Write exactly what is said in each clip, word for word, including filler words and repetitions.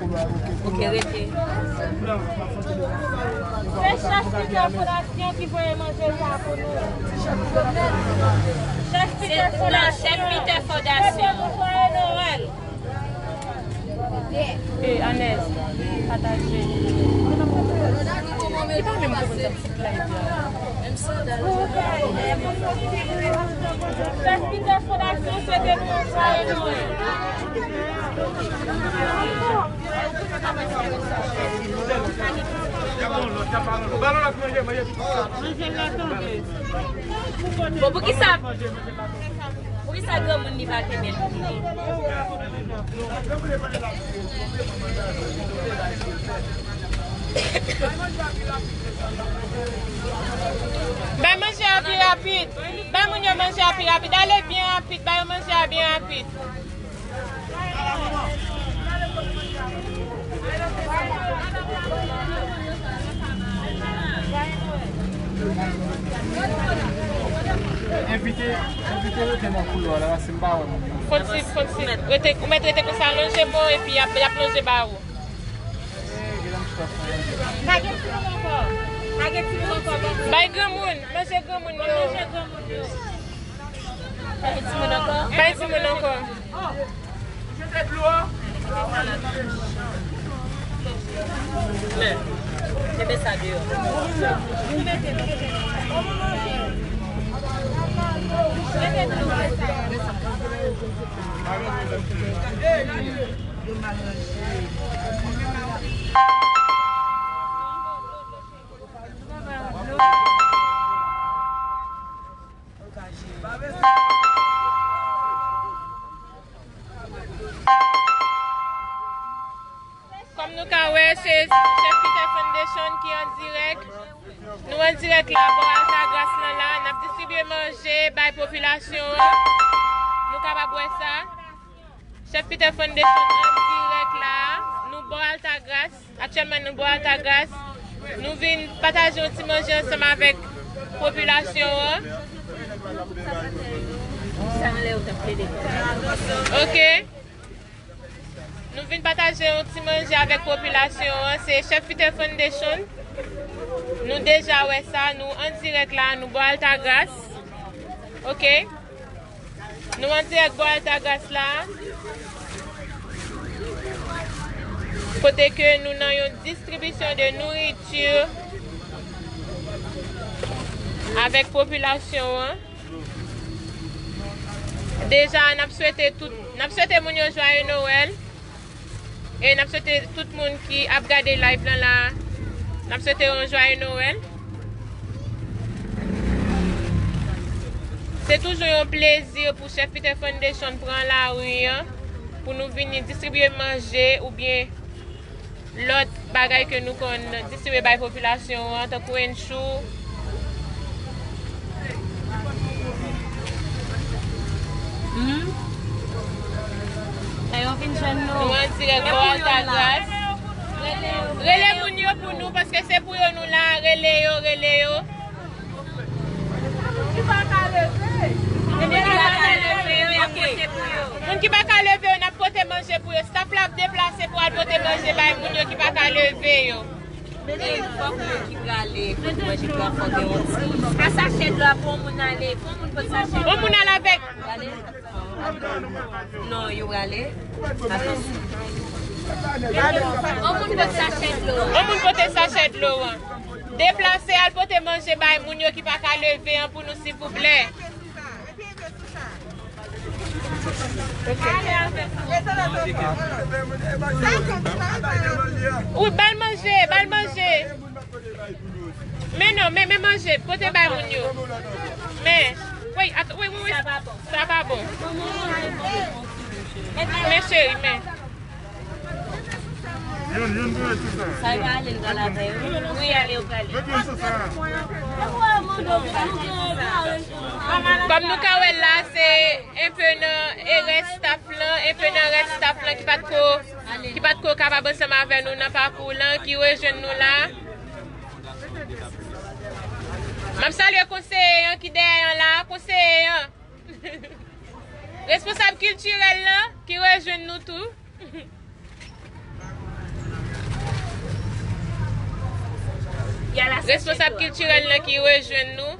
Ok, rete. Se chèf Peter Fondasyon ki voye manje sa pou nou. Chèf Peter Fondasyon. Chèf Peter Fondasyon. Joyeux Noël. E, Anèz, pataje. Li pa menm konprann sa pitit la ap di a. Chèf Peter Fondasyon swete nou yon joyeux Noël. Bon, poukisa, poukisa granmoun li pa kenbe l pou li? Bay manje a pi rapid. Bay moun yo manje a pi rapid. Ale byen rapid. Bay yo manje a byen rapid. Envite, envite rete nan koulwa la, paske m pa wè moun yo. Fon ti, fon ti. Rete, ou mèt rete konsa, lonje men w, epi y ap, y ap lonje ba ou. Pa gen timoun ankò. Pa gen timoun ankò. Bay granmoun, manje granmoun yo. Manje granmoun yo. Pa gen timoun ankò? Pa gen timoun ankò. Men, kenbe sa deyò. Yo mal ranje. Kòm nou ka wè, se Chèf Peter Foundation ki an dirèk. Nou an dirèk la, bò Altagras lan la. N ap distribye manje bay popilasyon an. Nou kapab wè sa. Chèf Peter Foundation an dirèk la. Nou bò Altagras. Aktyèlman, nou bò Altagras. Nou vin pataje yon ti manje ansanm avèk popilasyon an. Ok. Nou vin pataje yon ti manje avèk popilasyon an. Se Chèf Peter Foundation. Nou deja wè sa. Nou an dirèk la. Nou bò Altagras. Ok. Nou an dirèk bò Altagras la, kote ke nou nan yon distribisyon de nourriture avèk popilasyon an. Deja, n ap swete tout, n ap swete moun yo Joyeux Noël. E n ap swete tout moun ki ap gade live lan la, n ap swete yon joyeux Noël. Se toujou yon plezi pou Chèf Peter Foundation pran lari an, pou nou vini distribiye manje oubyen lòt bagay ke nou konn distribiye bay popilasyon an, tankou enchou. Hmm? Sa yo vin jwenn nou. Nou an dirèk bò Altagras. Rele moun yo pou nou, paske se pou yo nou la. Rele yo, rele yo. Moun ki pa ka leve. Moun ki pa ka leve yo, y ap pote pou yo. Moun ki pa ka leve yo, n ap pote manje pou yo. Staff la ap deplase pou al pote manje bay moun yo ki pa ka leve yo. E fòk moun ki prale pote manje pou yo, fòk gen yon ti. A sachè dlo a pou yon moun ale, pou yon moun pote sachè dlo. Yon moun al avèk. Prale? Non, yo prale. Atansyon. Yon moun pote sachè dlo. Yon moun pote sachè dlo an. Deplase al pote manje bay moun yo ki pa ka leve an pou nou, silvouplè. Wi, ba l manje, ba l manje. Men non, men, men manje, pote bay moun yo. Men, wi, at-, wi, wi, wi. Sa pa bon. Sa pa bon. Men cheri, men. Youn, youn pou mete sou sa. Sa yo ale, l pral avè yo. Wi, ale, yo prale. Mete youn sou sa. Kòm nou ka wè l la, se enpe nan, e, rès staff lan, enpe nan rès staff lan ki pa t ko, ki pa t ko kapab ansanm avè nou nan pakou lan, ki rejwenn nou la. M ap salye konseye an ki dèyè an la, konseye an. Responsab kiltirèl lan ki rejwenn nou tou. Responsab kiltirèl lan ki rejwenn nou.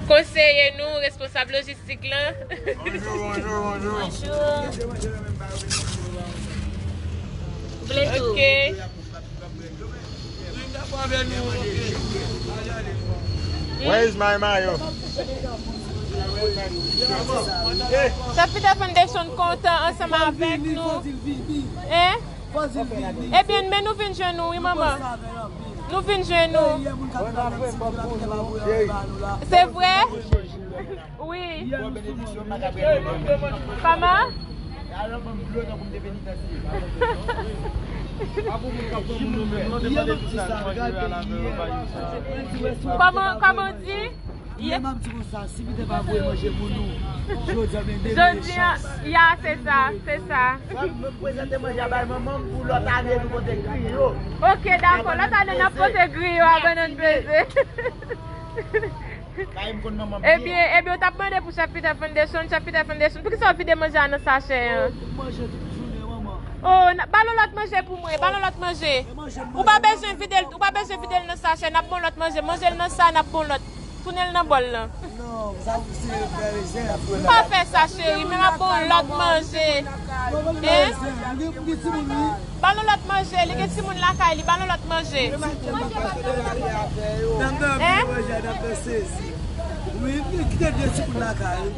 Konseye nou, responsab lojistik lan. Bonjou, bonjou, bonjou. Bonjou. Vle tou. Ok. Where is my mayo? Chef Peter Foundation kontan ansanm avèk nou. Hein? Ebyen, men nou vin jwenn ou, wi, manman. Nou vin jwenn ou. Se vre? Wi. Kòman? Kòman, kòman w di? Ye m ap di konsa, si Pita pa voye manje pou nou, jodi a, men demen e chans. Ya, se sa, se sa. Mwen prezante manje a bay manman m pou lòt ane nou pote griyo. Ok, dakò, lòt ane n ap pote griyo a bannann peze. Ebyen, ebyen, ou t ap mande pou Chef Peter Foundation, Chef Peter Foundation, poukisa w vide manje a nan sachè an? Manje tout jounen, manman. Oh, ba l yon lòt manje pou mwen, ba l yon lòt manje. Ou pa bezwen vide l, ou pa bezwen vide l nan sachè, n ap bon lòt manje. Manje l nan sa, n ap bon lòt. Tounen l nan bòl lan. Non, sa se fè rezèv. M pa fè sa, cheri, men m ap bon lòt manje. Hein? Ba l yon lòt manje, li gen timoun lakay li, ba l yon lòt manje. Hein?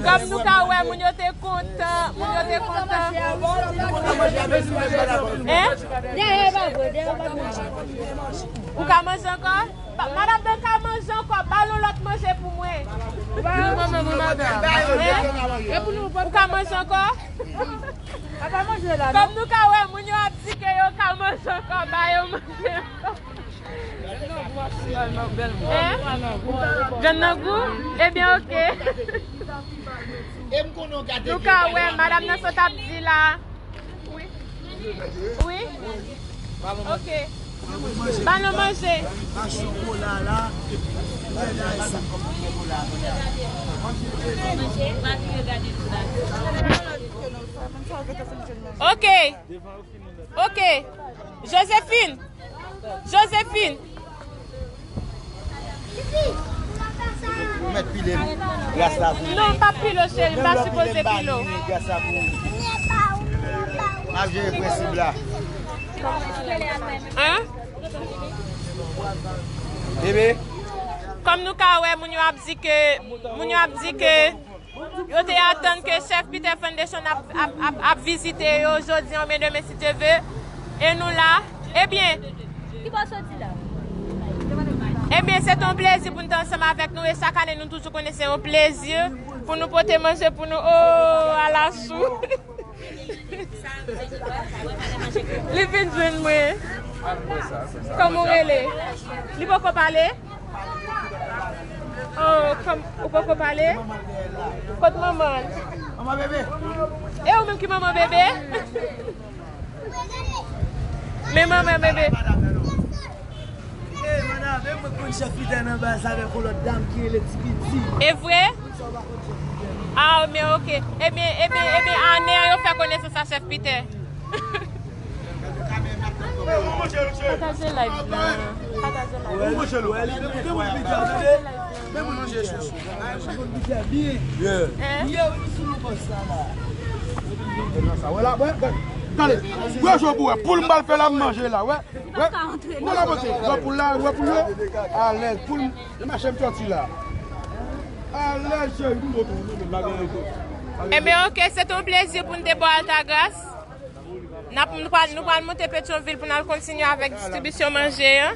Kòm nou ka wè, moun yo te kontan, moun yo te kontan. Hein? Ou ka manje ankò? Ba, madanm nan ka manje ankò, ba l yon lòt manje pou mwen. Ou ka manje ankò? Kòm nou ka wè, moun yo ap di ke yo ka manje ankò, ba yo manje ankò. Hein? Grann nan gou? Ebyen, ok. Nou ka wè, madanm nan sot ap di la. Wi. Wi. Ok. Ba nou manje. Ok. Ok. Josephine. Josephine. Ou mèt pile m. Gras la pou ou. Non, m pa pile w, cheri, m pa sipoze pile w. Gras la pou ou. M ap jere prensip la. Hein? Bebe. Kòm nou ka wè, moun yo ap di ke, moun yo ap di ke yo te atann ke chèf Peter Foundation ap, ap, ap, ap vizite yo jodi an oubyen demen, si Dye ve. E nou la. Ebyen, ki bò w soti la? Ebyen, se te yon plezi pou n te ansanm avèk nou. E chak ane, nou toujou konnen se yon plezi pou nou pote manje pou nou. Oh, ala chou. Li vin jwenn mwen. Kòman w rele? Li poko pale? Oh, kòm, ou poko pale? Kot manman l? Manman bebe. E ou menm ki manman bebe? Men manman bebe. Ey, madanm, e mwen k konn chèf Peter nan baz avèk yon lòt dam ki rele Ti Piti. E vre? Sa w pa konn chèf Peter? Ah, men ok. Ebyen, ebyen, ebyen, anè an yo fè konesans a chèf Peter. Pataje live la. Pataje live la. Pataje live la. Hein? Wè la, wè, gade. Gade. Wè, jò pou wè. Poul m pral fè la, m manje la, wè. Wè. Wè la, poul la, wè, poul yo. Alèz, poul m, e mache m sòti la. Alèz, cheri, m bote w, m pa gen rezo. Ebyen, ok, se te yon plezi pou n te bò Altagras. N ap, nou pral, nou pral monte Petyonvil pou n al kontinye avèk distribisyon manje an.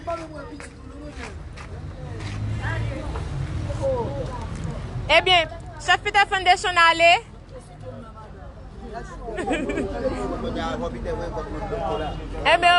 Ebyen, chèf Peter Foundation ale. Ebyen,